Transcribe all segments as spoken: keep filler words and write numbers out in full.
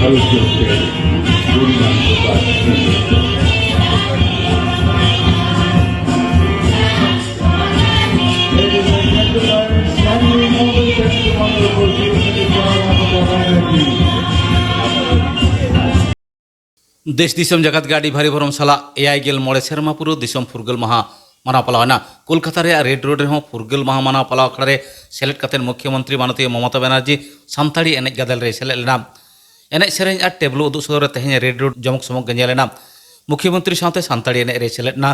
Ladies and gentlemen, standing ovations to Honorable Chief Minister Mamata Banerjee. ᱫᱮᱥ ᱫᱤᱥᱚᱢ ᱡᱟᱠᱟᱛ ᱜᱮ ᱟᱹᱰᱤ ᱵᱷᱟᱹᱨᱤ ᱵᱷᱚᱨᱚᱢ ᱥᱟᱞᱟᱜ ᱮᱭᱟᱭ ᱜᱮᱞ ᱢᱚᱬᱮ ᱥᱮᱨᱢᱟ ᱯᱩᱨᱟᱹᱣ ᱫᱤᱥᱚᱢ ᱯᱷᱩᱨᱜᱟᱹᱞ ᱢᱟᱦᱟ ᱢᱟᱱᱟᱣ ᱯᱟᱞᱟᱣ ᱮᱱᱟ᱾ ᱠᱳᱞᱠᱟᱛᱟ ᱨᱮᱭᱟᱜ ᱨᱮᱰ ᱨᱳᱰ ᱨᱮᱦᱚᱸ ᱯᱷᱩᱨᱜᱟᱹᱞ ᱢᱟᱦᱟ ᱢᱟᱱᱟᱣ ᱯᱟᱞᱟᱣ ᱟᱠᱷᱲᱟ ᱨᱮ ᱥᱮᱞᱮᱫ ᱠᱟᱛᱮ ᱢᱩᱠᱷᱭᱚᱢᱚᱱᱛᱨᱤ ᱢᱟᱱᱚᱛᱤᱭᱟᱹ ᱢᱚᱢᱚᱛᱟ ᱵᱟᱱᱟᱨᱡᱤ ᱥᱟᱱᱛᱟᱲᱤ ᱮᱱᱮᱡ ᱜᱟᱫᱮᱞ ᱨᱮᱭ ᱥᱮᱞᱮᱫ ᱞᱮᱱᱟ᱾ ᱮᱱᱮᱡ ᱥᱮᱨᱮᱧ ᱟᱨ ᱴᱮᱵᱞᱳ ᱩᱫᱩᱜ ᱥᱚᱫᱚᱨ ᱨᱮ ᱛᱮᱦᱮᱧ ᱨᱮᱰ ᱨᱳᱰ ᱡᱚᱢᱚᱠ ᱥᱚᱢᱚᱠ ᱜᱮ ᱧᱮᱞ ᱮᱱᱟ᱾ ᱢᱩᱠᱷᱭᱚᱢᱚᱱᱛᱨᱤ ᱥᱟᱶᱛᱮ ᱥᱟᱱᱛᱟᱲᱤ ᱮᱱᱮᱡ ᱨᱮᱭ ᱥᱮᱞᱮᱫ ᱮᱱᱟ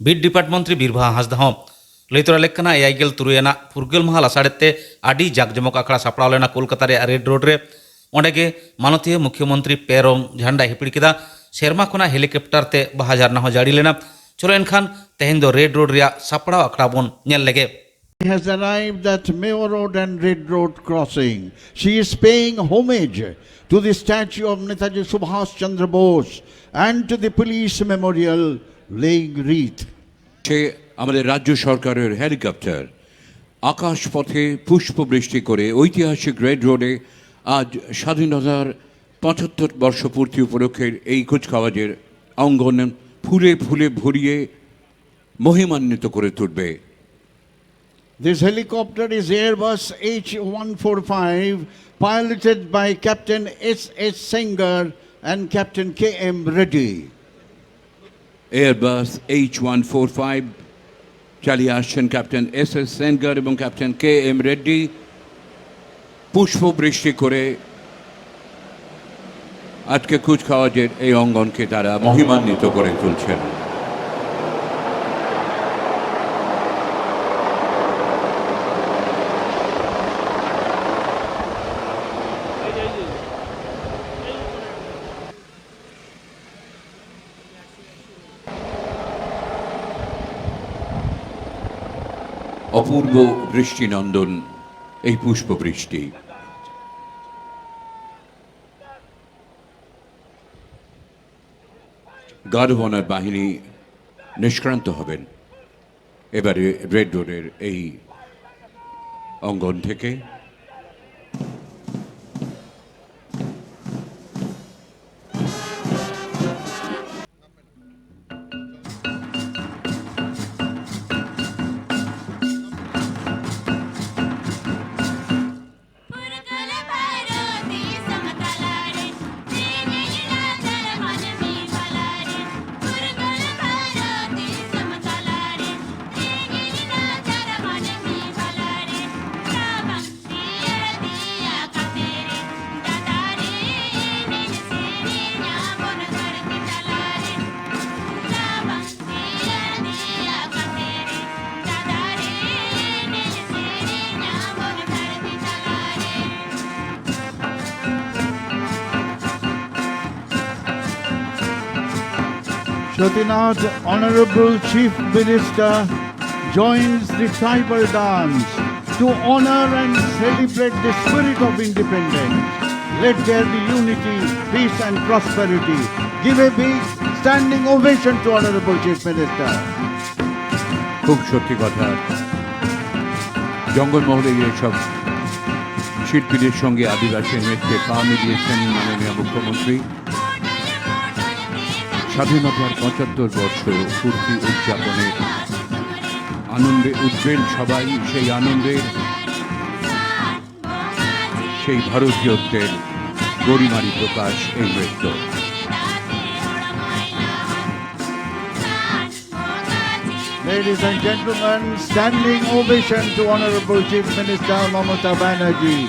ᱵᱤᱴ ᱰᱤᱯᱟᱨᱴᱢᱮᱱᱴ ᱢᱚᱱᱛᱨᱤ ᱵᱤᱨᱵᱟᱦᱟ ᱦᱟᱸᱥᱫᱟ ᱦᱚᱸ᱾ ᱞᱟᱹᱭ ᱛᱚᱨᱟ ᱞᱮᱠ ᱠᱟᱱᱟ, ᱮᱭᱟᱭ ᱜᱮᱞ ᱛᱩᱨᱩᱭ ᱟᱱᱟᱜ ᱯᱷᱩᱨᱜᱟᱹᱞ ᱢᱟᱦᱟ ᱞᱟᱥᱟᱲᱮᱛ ᱛᱮ ᱟᱹᱰᱤ ᱡᱟᱠ ᱡᱚᱢᱚᱠ ᱟᱠᱷᱲᱟ ᱥᱟᱯᱲᱟᱣ ᱞᱮᱱᱟ ᱠᱳᱞᱠᱟᱛᱟ ᱨᱮᱭᱟᱜ ᱨᱮᱰ ᱨᱳᱰ ᱨᱮ᱾ ᱚᱸᱰᱮ ᱜᱮ ᱢᱟᱱᱚᱛᱤᱭᱟᱹ ᱢᱩᱠᱷᱭᱚᱢᱚᱱᱛᱨᱤ ᱯᱮ ᱨᱚᱝ ᱡᱷᱟᱱᱰᱟᱭ ᱦᱤᱯᱤᱲ ᱠᱮᱫᱟ᱾ ᱥᱮᱨᱢᱟ ᱠᱷᱚᱱᱟᱜ ᱦᱮᱞᱤᱠᱚᱯᱴᱟᱨ ᱛᱮ ᱵᱟᱦᱟ ᱡᱷᱟᱨᱱᱟ ᱦᱚᱸ ᱡᱟᱹᱲᱤ ᱞᱮᱱᱟ᱾ ᱪᱚᱞᱚ ᱮᱱᱠᱷᱟᱱ ᱛᱮᱦᱮᱧ ᱫᱚ ᱨᱮᱰ ᱨᱳᱰ ᱨᱮᱭᱟᱜ ᱥᱟᱯᱲᱟᱣ ᱟᱠᱷᱲᱟ ᱵᱚᱱ ᱧᱮᱞ ᱞᱮᱜᱮ᱾ Has arrived at Mayo Road and Red Road crossing. She is paying homage to the statue of Netaji Subhash Chandra Bose and to the police memorial, laying wreath. সে আমাদের রাজ্য সরকারের হেলিকপ্টার আকাশপথে পুষ্পবৃষ্টি করে ঐতিহাসিক রেড রোডে আজ স্বাধীনতার পঁচাত্তর বর্ষ পূর্তি উপলক্ষের এই কুচকাওয়াজের অঙ্গন ফুলে ফুলে ভরিয়ে মহিমান্বিত করে তুলবে। This helicopter is Airbus H one forty-five, piloted by Captain S S Sengar and Captain K M Reddy. Airbus H one four five চালিয়ে আসছেন ক্যাপ্টেন এস এস সেনগার এবং ক্যাপ্টেন কে এম রেড্ডি। পুষ্পবৃষ্টি করে আজকে কুচকাওয়াজের এই অঙ্গনকে তারা মহিমান্বিত করে তুলছেন। অপূর্ব দৃষ্টিনন্দন এই পুষ্পবৃষ্টি। গার্ড অফ অনার বাহিনী নিষ্ক্রান্ত হবেন এবারে রেড রোডের এই অঙ্গন থেকে। Satyanath, Honorable Chief Minister, joins the tribal dance to honor and celebrate the spirit of independence. Let there be unity, peace and prosperity. Give a big standing ovation to Honorable Chief Minister. খুব সত্যি কথা। জঙ্গলমহলে গিয়ে সব শিল্পীদের সঙ্গে আদিবাসী নৃত্যে পা মিলিয়েছেন মাননীয় মুখ্যমন্ত্রী। স্বাধীনতার পঁচাত্তর বর্ষ পূর্তি উদযাপনের আনন্দে উদ্বেল সবাই। সেই আনন্দের, সেই ভারতীয়ত্বের গরিমারই প্রকাশ এই নৃত্য। Ladies and gentlemen, standing ovation to Honorable Chief Minister Mamata Banerjee.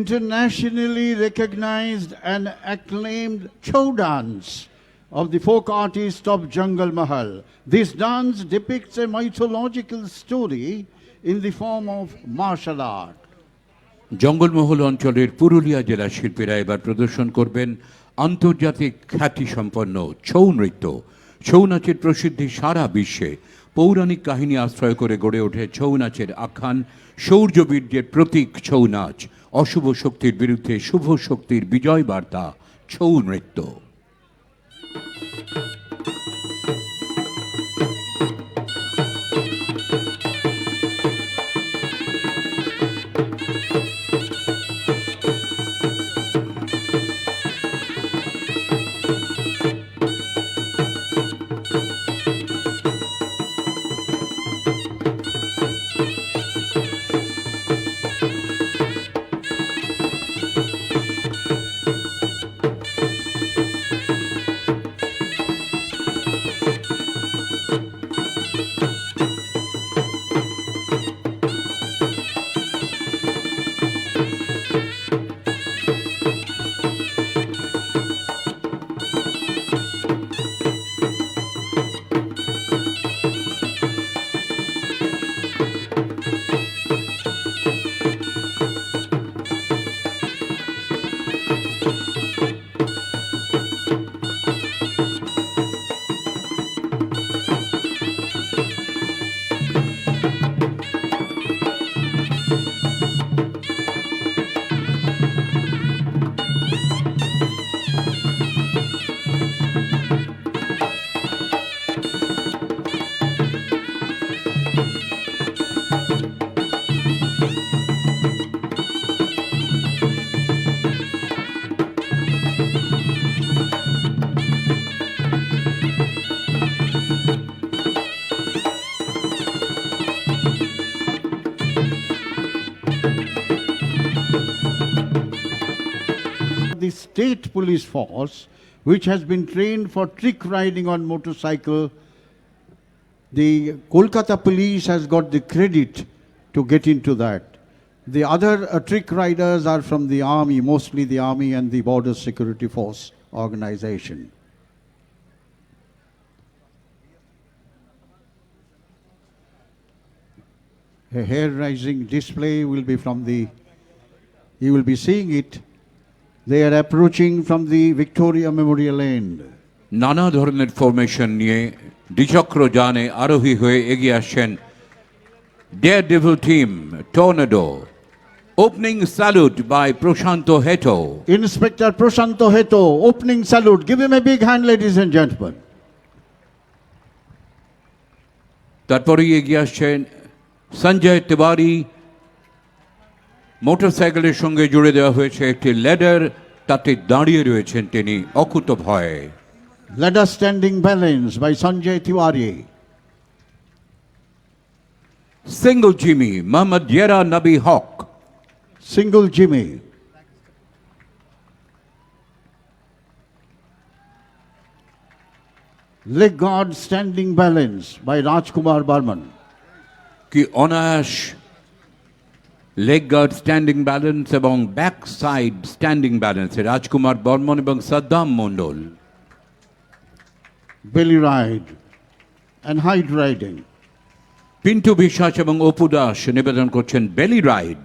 Internationally recognized and acclaimed Chhou dance of the folk artist of Jungle Mahal. This dance depicts a mythological story in the form of martial art. Jangalmahal অঞ্চলের পুরুলিয়া জেলা শিল্পীরা এবার প্রদর্শন করবেন আন্তর্জাতিক খ্যাতিসম্পন্ন ছৌ নৃত্য। ছৌ নাচের প্রসিদ্ধি সারা বিশ্বে। পৌরাণিক কাহিনী আশ্রয় করে গড়ে ওঠে ছৌ নাচের আখ্যান। শৌর্যবীর্যের প্রতীক ছৌ নাচ, অশুভ শক্তির বিরুদ্ধে শুভ শক্তির বিজয় বার্তা ছৌ নৃত্য। state police force, which has been trained for trick riding on motorcycle. The Kolkata police has got the credit to get into that. The other uh, trick riders are from the army, mostly the army and the Border Security Force organization. A hair raising display will be from the, you will be seeing it. They are approaching from the Victoria Memorial End. নানা ধরনের formation নিয়ে দ্বিচক্র যানে আরোহী হয়ে এগিয়ে আসছেন daredevil team tornado. Opening salute by Prashanto Heto. Inspector Prashanto Heto, opening salute. Give him a big hand, ladies and gentlemen. তারপরেই এগিয়ে আসছেন সঞ্জয় তিওয়ারি। মোটরসাইকেলের সঙ্গে জুড়ে দেওয়া হয়েছে একটি ল্যাডার, তাতে দাঁড়িয়ে রয়েছেন তিনি অকুতভয়। Ladder standing balance by Sanjay Tiwari. Single জিমি, মোহাম্মদ ইয়েরা Nabi Haque. Single Jimmy. Leg guard standing balance by Rajkumar Barman. কি অনায়াস লেগ গার্ড স্ট্যান্ডিং ব্যালেন্স এবং ব্যাক সাইড স্ট্যান্ডিং ব্যালেন্স রাজকুমার বর্মন এবং সাদ্দাম মণ্ডল। Belly ride and height riding. Pintu বিশ্বাস এবং অপু দাস নিবেদন করছেন বেলি রাইড।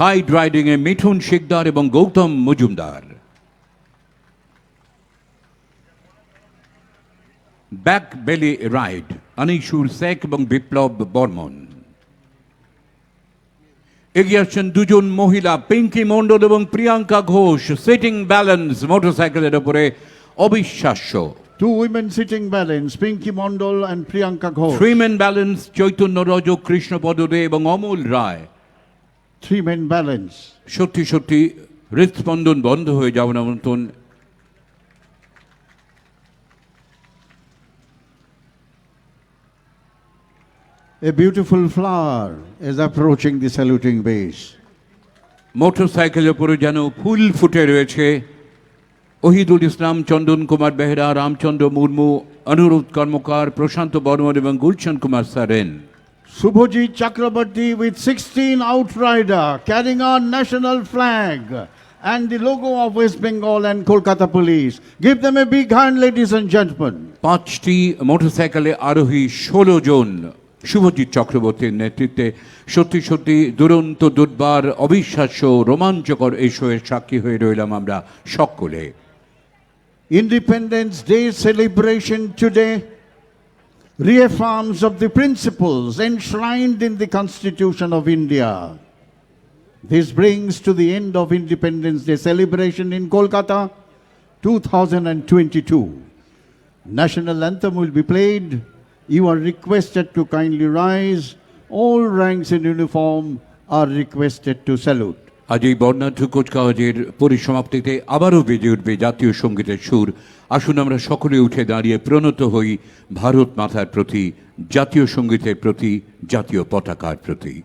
হাইট রাইডিং এ মিঠুন শিকদার এবং গৌতম মজুমদার। ব্যাক বেলি রাইড, আনিসুর শেখ এবং বিপ্লব বর্মন। এগিয়ে আসছেন দুজন মহিলা, পিঙ্কি মণ্ডল এবং প্রিয়াঙ্কা ঘোষ। সিটিং ব্যালেন্স মোটরসাইকেলের ওপরে অবিশ্বাস্য। Two women sitting balance, Pinky Mondal and Priyanka Ghosh. Three men balance, Chaitanya Rajak, Krishnapada De এবং অমল রায়। Three men balance. সত্যি সত্যি হৃদস্পন্দন বন্ধ হয়ে যাওয়ার মতন। A beautiful flower is approaching the saluting base. মোটরসাইকেলের উপরে যেন ফুল ফুটে রয়েছে। ওহিদুল ইসলাম, চন্দন কুমার বেহরা, রামচন্দ্র মুর্মু, অনুরোধ কর্মকার, প্রশান্ত বর্মন এবং গুলশান কুমার সারেন। Subhajit Chakraborty with sixteen Outrider carrying our national flag and the logo of West Bengal and Kolkata Police. Give them a big hand, ladies and gentlemen. পাঁচটি মোটরসাইকেলে আরোহী ষোলো জন। শুভজিৎ চক্রবর্তীর নেতৃত্বে সত্যি সত্যি দুরন্ত, দুর্বার, অবিশ্বাস্য, রোমাঞ্চকর এই শোয়ের সাক্ষী হয়ে রইলাম আমরা সকলে। Independence Day celebration today reaffirms of the principles enshrined in the Constitution of India. This brings to the end of Independence Day celebration in Kolkata two thousand twenty-two. National anthem will be played. You are requested to kindly rise. All ranks in uniform are requested to salute. আজ এই বর্ণাঢ্য কুচকাওয়াজের পরিসমাপ্তিতে আবারও বেজে উঠবে জাতীয় সঙ্গীতের সুর। আসুন আমরা সকলে উঠে দাঁড়িয়ে প্রণত হই ভারত মাতার প্রতি, জাতীয় সঙ্গীতের প্রতি, জাতীয় পতাকার প্রতি।